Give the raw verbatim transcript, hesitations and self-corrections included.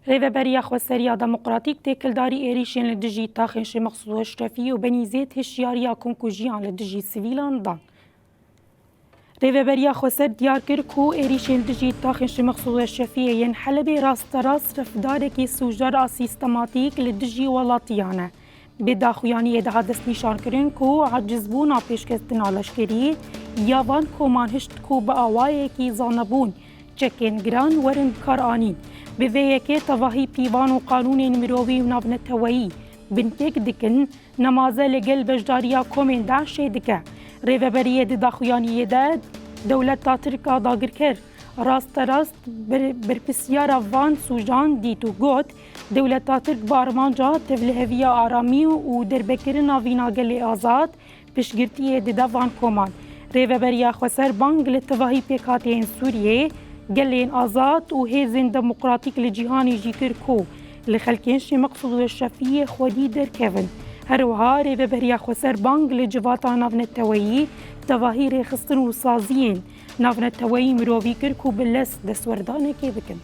Rêveberiya Xweser ya Demokratîk têkildarî êrîşên li dijî taxên Şêx Meqsûd Eşrefî û benî zêd hişyariya komkujiyan li dijî sivîlan dan. Rêveberiya Xweser diyar kir ku êrîşên dijî taxên Şêx Meqsûd Eşrefiyê yên Helebê rasterast refdarekî sûcdar a sîstematîk li dijî welatiyan e. Bi daxuyaniyê de hat destnîşankirin ku acizbûna pêşketina leşkerî ya van koman hişt ku bi awayekî zanebûn çekên giran werin bikaranîn. Bi vê yekê tevahî pîvan û qanûnên mirovî û navneteweyî binpêk dikin, nemaze li gel beşdariya komên DAIŞê dike. Rêveberiyê di daxuyaniyê de dewleta Tirk a dagirker rasterast ber-, berpirsyara van sûcan dît û got, dewleta Tirk bi armanca tevliheviya aramî û derbekirina vîna gelê azad piştgirtiyê dide van koman. Rêveberiya Xweser bang li tevahî pêkhateyên Sûriyê, gelên azad û hêzên demokratîk li cîhanê jî kir ku li xelkên Şêx Meqsûd Eşrefiyê xwedî derkevin. Her wiha Rêveberiya Xweser bang li civata navneteweyî tevahî rêxistin û saziyên navneteweyî mirovî kir ku bi lez destwerdanekê bikin.